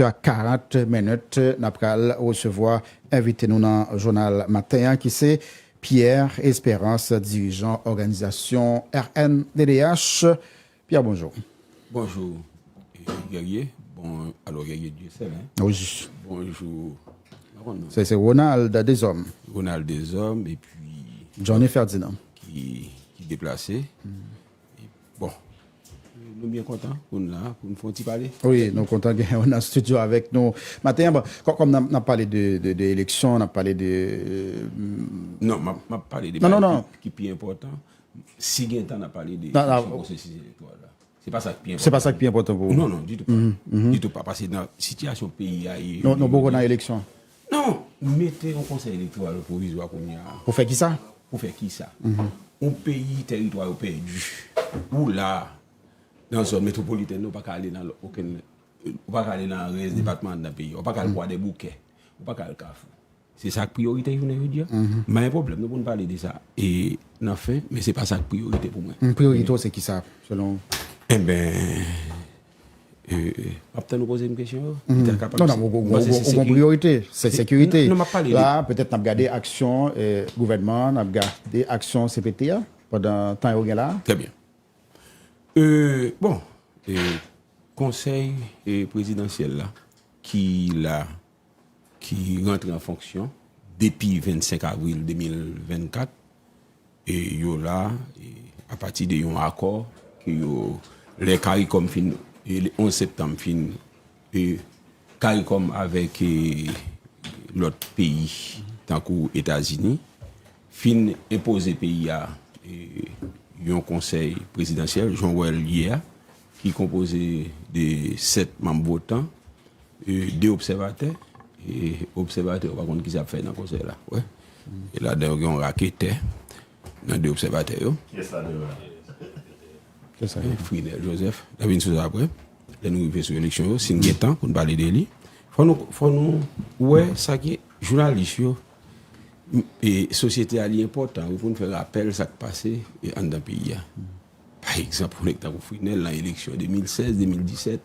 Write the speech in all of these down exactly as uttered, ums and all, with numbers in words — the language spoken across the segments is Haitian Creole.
a karant minit, n ap pral resevwa envite nou nan jounal maten an, ki se Pierre Espérance, dirijan òganizasyon R N D D H. Pierre, bonjou. Bonjou, eh, Guerrier. Bon, alò, Guerrier Dieuseul, hein? Wi. Bonjou. Se, se Ronald Deshommes. Ronald Deshommes, epi Johnny Ferdinand. Ki, ki deplase. E, bon, nou byen kontan pou n la, pou n fè yon ti pale. Wi, nou kontan gen w nan estidyo avèk nou maten an. Bon, kò-, kòm n ap, n ap pale de, de, de eleksyon, n ap pale de, euh, Non, m ap, m ap pale de Non, non, bagay non. ki, ki pi enpòtan. Si gen tan, n ap pale de Non, non. eleksyon pwosesis elektoral la. Se pa sa k pi Se pa sa k pi enpòtan pou ou? Non, non, ditou pa. Ditou pa. Paske nan sitiyasyon peyi a ye, Non, nou poko nan eleksyon. Non, mete yon konsèy elektoral pwovizwa kounye a. Pou fè kisa? Pou fè kisa? Yon peyi, tèritwa yo pèdi. Ou la, nan zòn metwopolitèn, ou pa ka ale nan okenn, ou pa ka ale nan rès depatman anndan peyi a. Ou pa ka al Kwadèboukè. Ou pa ka al Kafou. Se sa k priyorite jounen jodi a. M pa gen pwoblèm non pou n pale de sa. E nan fen, men se pa sa k priyorite pou mwen. Priyorite w se kisa, selon ou? Enben, euh, m ap tann ou poze m kesyon yo. Petèt kapab Non, non, se- ou, ou, bon, se- ou, se ou gon sekirite. priyorite, se Se- sekirite. Non, non, m ap pale de La, petèt n ap gade aksyon, eh, gouvènman an, n ap gade aksyon C P T a pandan tan yo gen la. Trè byen. Euh, bon, eh, konsèy, eh, prezidansyèl la, ki la, ki rantre an fonksyon depi vennsenk avril de mil vennkat, e yo la, e apati de yon akò ke yo, lè CARICOM fin, e le onz septanm fin, e CARICOM avèk, e lòt peyi, tankou Etazini, fin enpoze peyi a, e yon konsèy prezidansyèl, jan w wè l ye a, ki konpoze de sèt manm votan, e de obsèvatè, e obsèvatè yo pa konn kisa y ap fè nan konsèy la, wè. E ladan yo gen yon raketè nan de obsèvatè yo. Kiyès ladan yo la? Kiyès sa? E Frinel Joseph. N a vin sou sa apre. Lè nou rive sou eleksyon yo, si n gen tan pou n pale de li. Fò nou, fò nou wè sa ki jounalis yo, m- e sosyete a li enpòtan, wi, pou n fè rapèl sa k pase, e anndan peyi a. Pa egzanp, yon nèg tankou Frinel nan eleksyon de mil sèz, de mil disèt,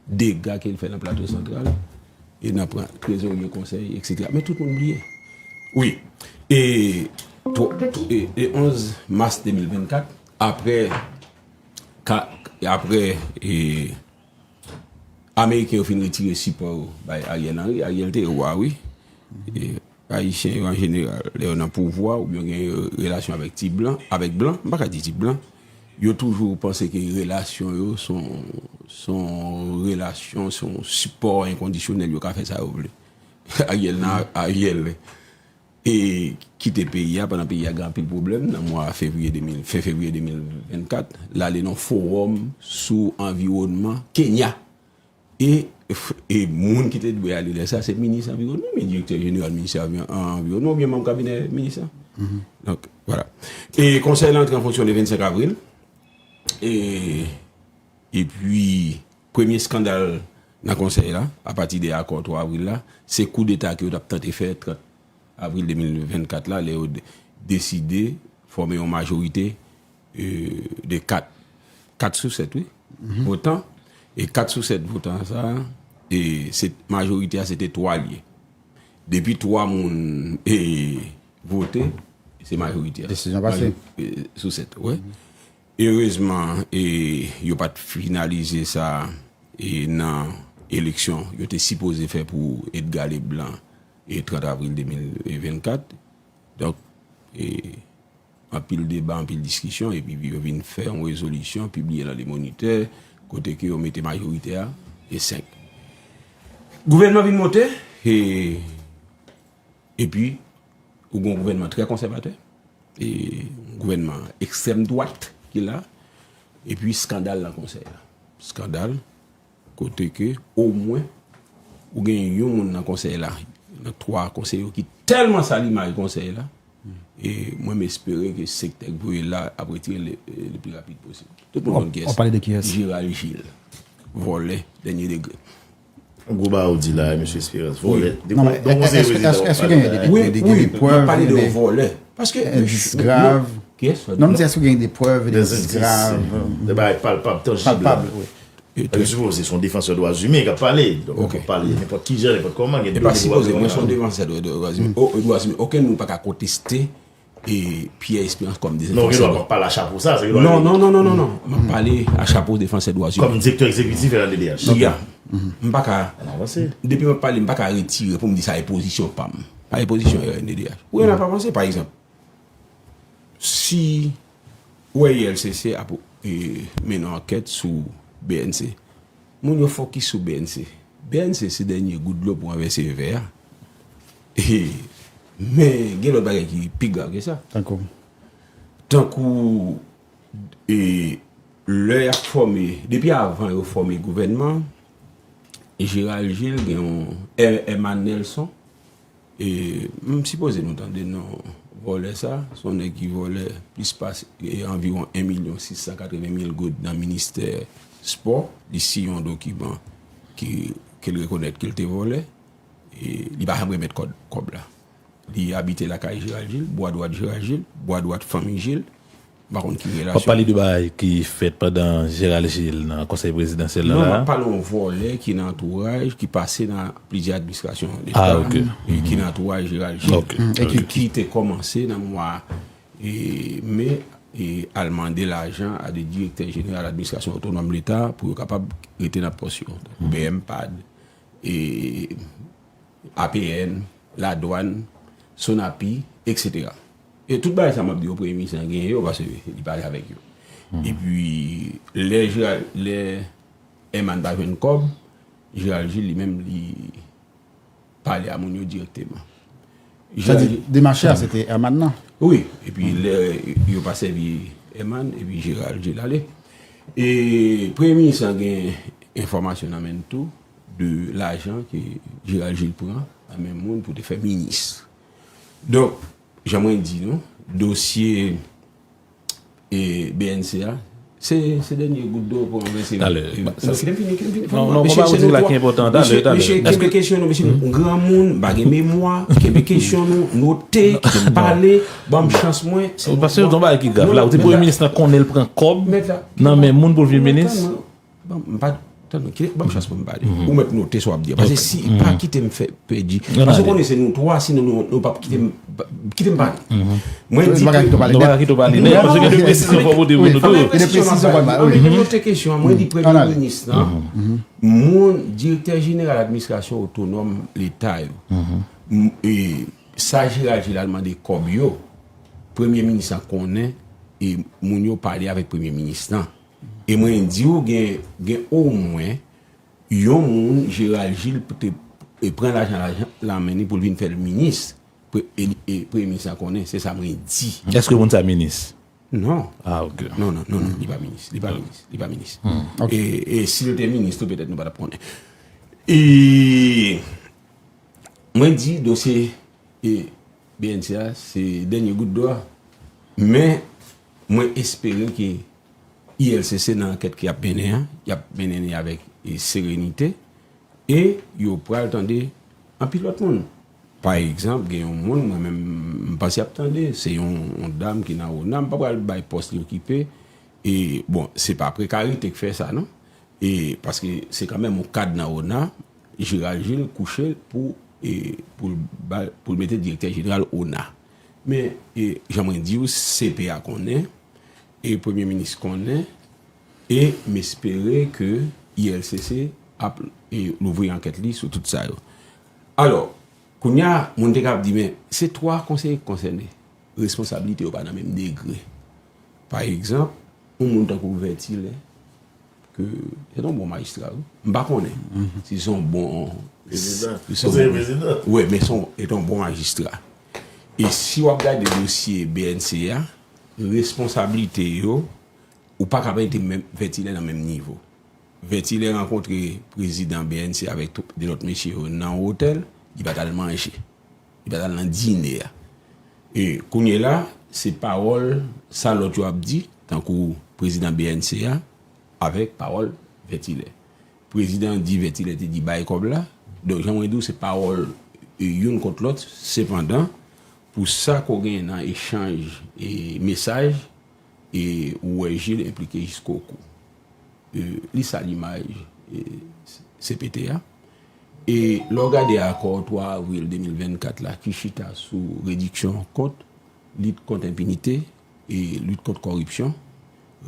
dega ke l fè nan Plato Santral, e nan pran trezorye konsèy, etsetera. Men tout moun bliye. Wi. E, twa- e, e onz mas de mil vennkat, apre, ka- apre, e, Ameriken yo fin retire sipò yo bay Ariel Henry, Ariel te wa, wi. E, Ayisyen yo, an jeneral, lè yo nan pouvwa oubyen yo gen relasyon avèk ti blan, avèk blan, m pa ka di ti blan, yo toujou panse ke relasyon yo se yon, se yon relasyon, se yon sipò enkondisyonèl, yo ka fè sa yo vle. Ariel nan, Ariel, e kite peyi a pandan peyi a gen anpil pwoblèm nan mwa fevriye de mil, fen fevriye de mil vennkat, l ale nan fowòm sou anviwònman Kenya. E, e moun ki te dwe ale lè sa, se minis anviwònman, oubyen direktè jeneral ministè anvi- anviwònman, oubyen manm kabinè minis la. Donk, vwala. E konsèy la antre an fonksyon le vennsenk avril. E, epi, premye eskandal nan konsèy la, apati de akò twa avril la, se koudeta ke yo t ap tante fè trant avril de mil vennkat la, lè yo de- deside fòme yon majorite, e, de kat, kat sou sèt, wi, votan. E kat sou sèt votan sa, e se majorite a, se te twa l ye. Depi twa moun, e, vote, se majorite a. Desizyon pase. Majori- e, sou sèt, wi. Erezman, e, yo pa t finalize sa, e, nan eleksyon yo te sipoze fè pou Edgar Leblanc, e, trant avril de mil vennkat. Donk, e, anpil deba, anpil diskisyon, epi yo vin fè yon rezolisyon, pibliye nan Le Moniteur, kote ke yo mete majorite a, e senk. Gouvènman vin monte, e, epi, ou gen yon gouvènman trè konsèvatè, e yon gouvènman ekstrèm dwat ki la, epi eskandal nan konsèy la. Eskandal, kote ke, omwen, ou gen yon moun nan konsèy la, nan twa konsèy yo ki tèlman sal imaj konsèy la, e mwen m espere ke sektè k voye l la ap retire l le, le pli rapid posib. Tout moun konn kiyès. W ap pale de kiyès? Gérald Gilles. Vòlè, dènye degre. Gwo bagay ou di la, mesye Espérance. Vòlè. De Non, men, konsèy prezidan w ap pale la. Wi, wi, m ap pale de vòlè. Paske, endis grav. Kiyès? Non, m di, èske w gen de prèv, de endis grav? De bagay palpab, tanjib la. Palpab, wi. Paske sipoze se yon defansè dwa imen k ap pale. Donk, ok, l ap pale nenpòt ki jan, nenpòt kòman, gen dwa imen. E pa sipoze, mwen se yon defansè dwa imen. Okenn moun pa ka konteste e Pierre Espérance kòm defansè dwa imen. Non, gen dwa pale a chapo sa, se gen dwa. Non, non, non, non, non, non. M ap pale a chapo defansè dwa imen. Kòm direktè egzekitif L A D D H. M pa ka, depi m ap pale, m pa ka retire pou m di sa e pozisyon pa m. Pa e pozisyon L A D D H. Ou pa avanse, pa egzanp. Si ou wè I L C C ap e, mennen yon ankèt sou B N C, moun yo fokis sou B N C. B N C se dènye gout dlo pou ranvèse vè a. E, men gen lòt bagay ki pi grav ke sa. Tankou? Tankou e, lè y ap fòme, depi avan yo fòme gouvènman, Gérald Gilles gen yon Herman Nelson, E, m sipoze nou tande non vòlè sa. Se yon nèg ki vòlè plis pase, e, anviwon en milyon sis san katreven mil goud nan ministè spò. Li siyen yon dokiman ki, ke l rekonèt ke l te vòlè. E, li pa janm remèt kòb, kòb la. Li abite lakay Gérald Gilles, bwa dwat Gérald Gilles, bwa dwat fanmi Gilles. M pa konn ki relasyon. W ap pale de bagay ki fèt pandan Gérald Gilles nan konsèy prezidansyèl la, la? Non, m ap pale yon vòlè ki nan antouraj, ki pase nan plizyè administrasyon leta, e ki nan antouraj Gérald Gilles, e ki, ki te kòmanse nan mwa, e, me, e al mande lajan a de direktè jeneral administrasyon otonòm leta pou yo kapab rete nan pòs yo. B M pad, e, A P N, ladwàn, Sonapi, etsetera. E tout bagay sa m ap di yo, premye minis lan genyen yo, paske li pale avèk yo. Epi, lè Gérald, lè Herman pa jwenn kòb, Gérald Gilles li menm, li pale a moun yo dirèkteman. Sa di, demachè a, se te Herman nan? Wi, epi lè yo pa sèvi Herman, epi Gérald Gilles ale. E premye minis lan gen enfòmasyon nan men l tou, de lajan ke Gérald Gilles pran nan men moun pou te fè minis. Donk, jan mwen di nou, dosye, e, B N C a, se, se dènye gout dlo pou ranvèse. Talè. Kite m fini, kite m fini. Non, non, mesye, se nou twa. Mesye, kenbe kesyon nou, mesye, nou granmoun, m pa gen memwa, kenbe kesyon nou, note, kite m pale, ban m chans mwen. Paske se yon bagay ki grav la, ou di premye minis lan konnen l pran kòb nan men moun pou l vin minis. Bon, m pa, tann, ok, ban m chans pou m pale. Ou mèt note sa w ap di a. Paske si, pa kite m fè pèdi. Paske ou konnen se nou twa, sinon nou, nou p ap kite m, kite m pale. Mwen di, nou pa ka kite w pale nèt, paske gen de presizyon fò pote pou nou tou. Ann mete kesyon an, mwen di premye minis lan, moun, direktè jeneral administrasyon otonòm leta yo, e sa Gérald Gilles al mande kòb yo, premye minis lan konnen, e moun yo pale avèk premye minis lan. E mwen di w gen, gen omwen yon moun Gérald Gilles te, e pran lajan, lajan nan men li pou l vin fè l minis. Pre-, e, e premye minis la konnen, se sa mwen di. Èske moun sa minis? Non. Ah, ok. Non, non, non, non, li pa minis, li pa minis, li pa minis. E, e si l te minis tou, petèt nou pa t ap konnen. E mwen di dosye e B N C a, se dènye gout dlo a. Men, mwen espere ke I L C C nan ankèt ke y ap mennen an, y ap mennen li avèk, e, serenite, e yo pral tande anpil lòt moun. Pa egzanp, gen yon moun, mwen menm, m panse y ap tande, se yon, yon dam ki nan ona, m pa pral bay pòs li okipe, e, bon, se pa prekarite k fè sa, non. E, paske se kanmenm yon kad nan ona, Gérald Gilles kouche l pou, e, pou l ba, pou l mete direktè jeneral ona. Men, e, jan mwen di w, C P a konnen, e premye minis konnen, e m espere ke I L C C ap, e, louvri ankèt li sou tout sa yo. Alò, kounye a, moun te ka ap di, men, se twa konseye k konsène. Responsablite yo pa nan menm degre. Pa egzanp, yon moun tankou Vètilè, ke se yon bon majistra, wi. M pa konnen si se yon bon prezidan. Konseye prezidan. Wi, men se yon, se yon bon majistra. E si w ap gade dosye B N C a, responsablite yo, ou pa ka mete menm Vètilè nan menm nivo. Vètilè rankontre prezidan B N C avèk tout de lòt mesye yo nan yon otèl, li pa t al manje. Li pa t al nan dine a. E kounye la, se pawòl sa lòt yo ap di, tankou prezidan B N C a, avèk pawòl Vètilè. Prezidan an di Vètilè te di bay kòb la. Donk, jan mwen di w, se pawòl, e, youn kont lòt. Sepandan, pou sa ke w genyen nan echanj, e, mesaj, e, ou wè Gilles enplike jiskokou. e, lis a limaj, e, C P T a. E lè w gade akò twa avril de mil vennkat la ki chita sou rediksyon kont, lit kont enpinite, e lit kont kòripsyon,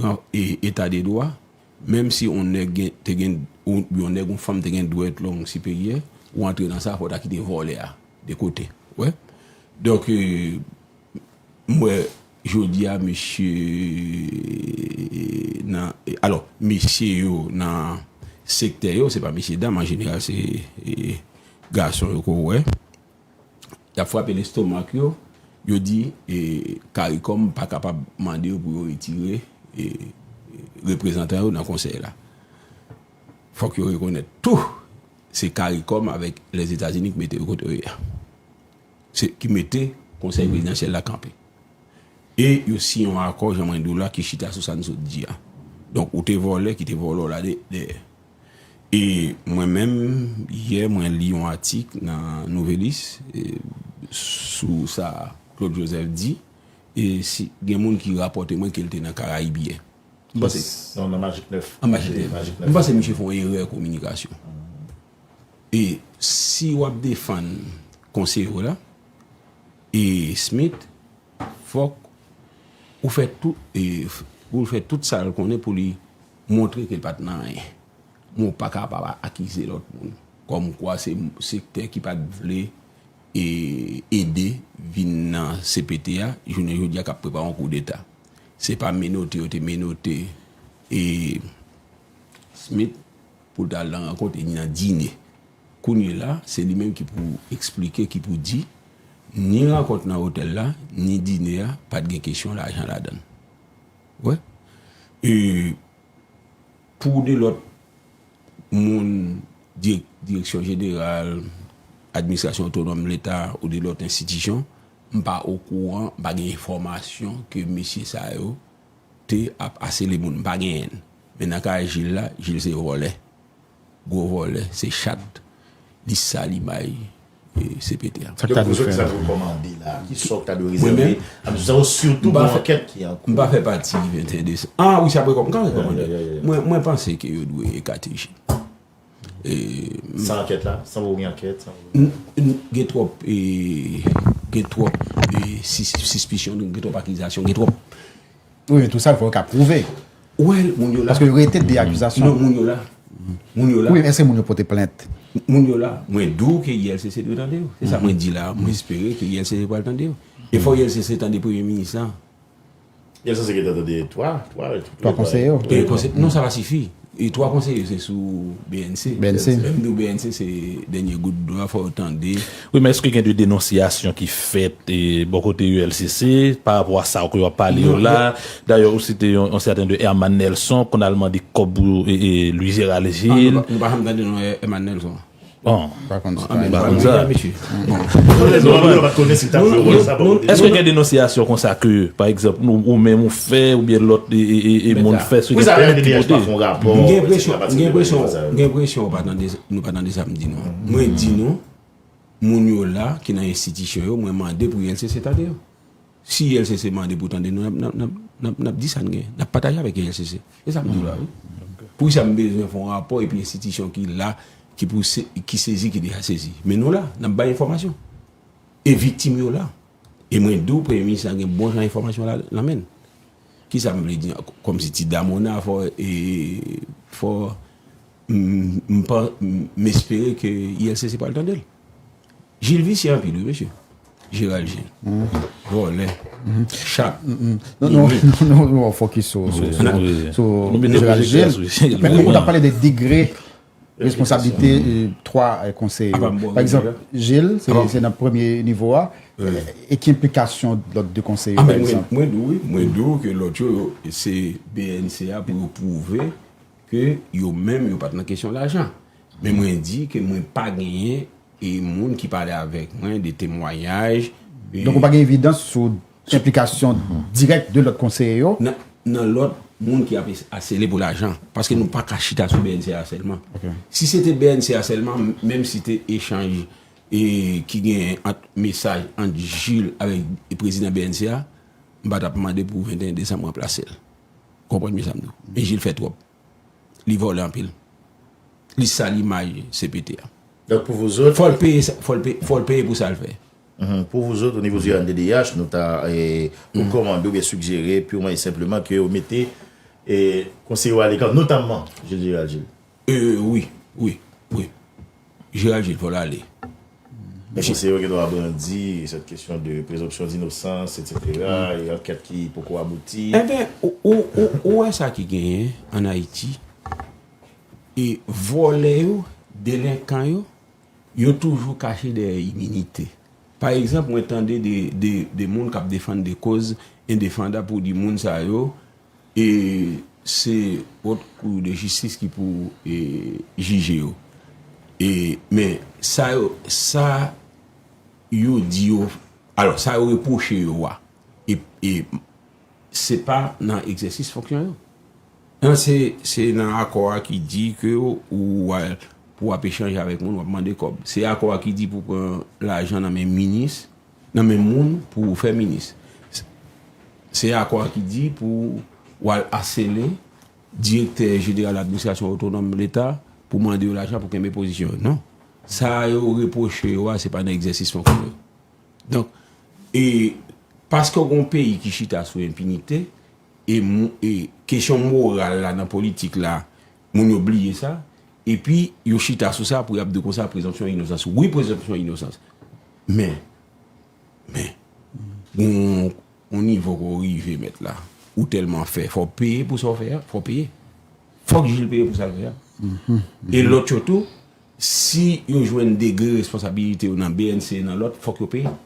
ran- e eta de dwa, menm si yon nèg gen, te gen, yon, yon nèg, yon fanm te gen dwèt long siperyè, ou antre nan sa, fò w ta kite vòlè a de kote. Wè? Donk, e, m wè jodi a, mesye nan, alò, mesye yo nan sektè yo, se pa mesye dam, an jeneral, se, e, gason yo ke w wè. Y ap frape lestomak yo, yo di, e, CARICOM pa kapab mande yo pou yo retire, e, reprezantan yo nan konsèy la. Fòk yo rekonèt tou, se CARICOM avèk Lèzetazini ki mete yo kote yo ye a. Se, ki mete konsèy prezidansyèl la kanpe. E yo siyen yon akò, jan mwen di w la, ki chita sou sa n sot di a. Donk, ou te vòlè, kite vòlè w la de- dèyè. E mwen menm, yè, mwen li yon atik nan Nouvelliste, e, sou sa Claude Joseph di, e si gen moun ki rapòte mwen ke l te nan Karayibyen. M panse, non, nan Magic nèf. An Magic nèf. Magic nèf. M panse misye fè yon erè kominikasyon. E si w ap defann konseye w la, e Smith, fòk ou fè tout, e, pou l fè tout sa l konnen pou li montre ke l pa t nan anyen. Men w pa ka pa akize lòt moun. Kòmkwa se sektè ki pa t vle, e, ede vin nan C P T a, jounen jodi a k ap prepare yon koudeta. Se pa menote yo te menote, e, Smith pou l t al nan rankont e nan dine. Kounye la, se li menm ki pou eksplike, ki pou di, ni rankont nan otèl la, ni dine a, pa t gen kesyon lajan ladan l. Wè. E pou de lòt moun, direk- direksyon jeneral, administrasyon otonòm leta ou de lòt enstitisyon, m pa okouran, m pa gen enfòmasyon ke mesye sa yo te ap asele moun, m pa genyen l. Men nan ka Jil la, Jil se vòlè. Gwo vòlè, se chat, li sali may, e, C P T a. Sa k ta dwe fè? Ki sa w ta dwe rezève? Ap di sa, sitou gon ankèt ki an kou. M pa fè pati venteyen desanm. Ah wi, sa prekò, m ka rekòmande. Mwen, mwen panse ke yo dwe ekate Jil. E, san ankèt la, san ouvri ankèt, san ouvri. Gen twòp, e, gen twòp, e, sis- sispisyon, gen twòp akizasyon, gen twòp. Wi, men tou sa, fò yo ka pwouve. Well, moun yo la. Paske yo rete de akizasyon. Non, moun yo la. Moun yo la. Wi, men èske moun yo pote plent? Moun yo la. Mwen di w ke I L C C dwe tande yo. Se sa mwen di la. Mwen espere ke I L C C pral tande yo. E fò I L C C tande premye minis la. I L C C gentan tande twa, twa, twa konseye yo. E konseye, non, sa pa sifi. E twa konseye se sou B N C. B N C. Lè m di w B N C, se dènye gout dlo a, fò yo tande. Wi, men èske gen de denonsiyasyon ki fèt, e, bò kote I L C C pa rapò a sa ke w ap pale yo la? Dayè, ou site yon, yon sèten de Herman Nelson, konn al mande kòb pou, e, e, Louis Gérald Gilles. Ah, nou pa, nou pa janm tande non Herman Nelson. Bon. Pa konn sa. Ah, men pa konn sa. Mesye. Èske gen denonsiyasyon konsa ke, pa egzanp, nou, ou menm ou fè, oubyen lòt, e, e, e, e moun fè sou kèk plent ki pote? M gen enpresyon, m gen enpresyon, m gen enpresyon ou pa tande, nou pa tande sa m di non. Mwen di nou, moun yo la, ki nan enstitisyon yo, mwen mande pou I L C C tande yo. Si I L C C mande pou tande nou, n ap, n ap, n ap, n ap, n ap di sa n gen. N ap pataje avèk I L C C. E sa m di w la, wi. Poukisa m bezwen fè yon rapò epi enstitisyon ki la, ki pou se- ki sezi, ki deja sezi? Men nou la, n ap bay enfòmasyon. E viktim yo la. E mwen di w, premye minis la gen bon jan enfòmasyon la, nan men l. Kisa m vle di? Kòmsi ti Damona, fò, e, fò, m, m pa, m, m espere ke I L C C pral tande l. Jil visye anpil, wi, mesye. Gérald Gilles. Vòlè. Chat. Non, non, non, non, non, fokis sou, sou, sou, sou Gérald Gilles. Men ou, ou ta pale de degre responsablite, e, twa, e, konseye yo. Pa egzanp, Gilles, se, se nan premye nivo a. E ki enplikasyon lòt de konseye yo, pa egzanp? Mwen di w, wi, mwen di w ke lòt yo, yo, se B N C a pou yo pwouve ke yo menm, yo pa t nan kesyon lajan. Men mwen di ke mwen pa genyen e moun ki pale avèk mwen de temwayaj. Donk, ou pa gen evidans sou enplikasyon dirèk de lòt konseye yo? Nan, nan lòt moun ki ap es- asele pou lajan. Paske nou pa ka chita sou B N C a sèlman. Si se te B N C a sèlman, m- menm si te echanj e ki gen ant mesaj ant Jil avèk prezidan B N C a, m pa t ap mande pou venteyen desanm ranplase l. Konprann byen sa m di w. Men Jil fè twòp. Li vòlè anpil. Li sal imaj C P T a. Donk pou vous autres, Fò l peye, sa- fò l peye, fò l peye pou sa l fè. Mhm. Pour vous autres, au niveau du R N D D H, nou ta, eh, rekomande oubyen sigjere purman e senpleman ke yo mete, eh, konseye yo alekan, notamman Gilles Gérald Gilles. Euh, wi, wi, wi. Gérald Gilles, fò l ale. Men konseye yo gen dwa brandi cette question de présomption d'innocence, et cetera, e ankèt ki poko abouti. Enben, ou, ou, ou, ou wè sa ki genyen ann Ayiti? E vòlè yo, delenkan yo, yo toujou kache dèyè iminite. Pa egzanp, mwen tande de, de, de moun k ap defann de koz endefandab pou di moun sa yo, e se Haute Cour de Justice ki pou, e, jije yo. E, men, sa yo, sa yo di yo, alò, sa yo repwoche yo a, e, e se pa nan egzèsis fonksyon yo. Non, se, se nan akò a ki di ke ou, ou al, pou w ap echanje avèk moun, w ap mande kòb. Se akò a ki di pou pran lajan nan men minis, nan men moun pou w fè minis. Se akò a ki di pou w al asele direktè jeneral administrasyon otonòm leta pou mande yo lajan pou kenbe pozisyon yo. Non. Sa yo repwoche yo a, se pa nan egzèsis fonksyon yo. Donk, e paske w gen yon peyi ki chita sou enpinite, e, mou- e kesyon moral la nan politik la, moun yo bliye sa, epi yo chita sou sa pou y ap di konsa prezonpsyon inosans. Wi, prezonpsyon inosans. Men, men, yon, yon nivo ke w rive mèt la, ou tèlman fè, fò w peye pou sa w fè a, fò w peye. Fòk Gilles peye pou sa l fè a. E lòt yo tou, si yo jwenn degre responsabilite yo nan B N C e nan lòt, fòk yo peye.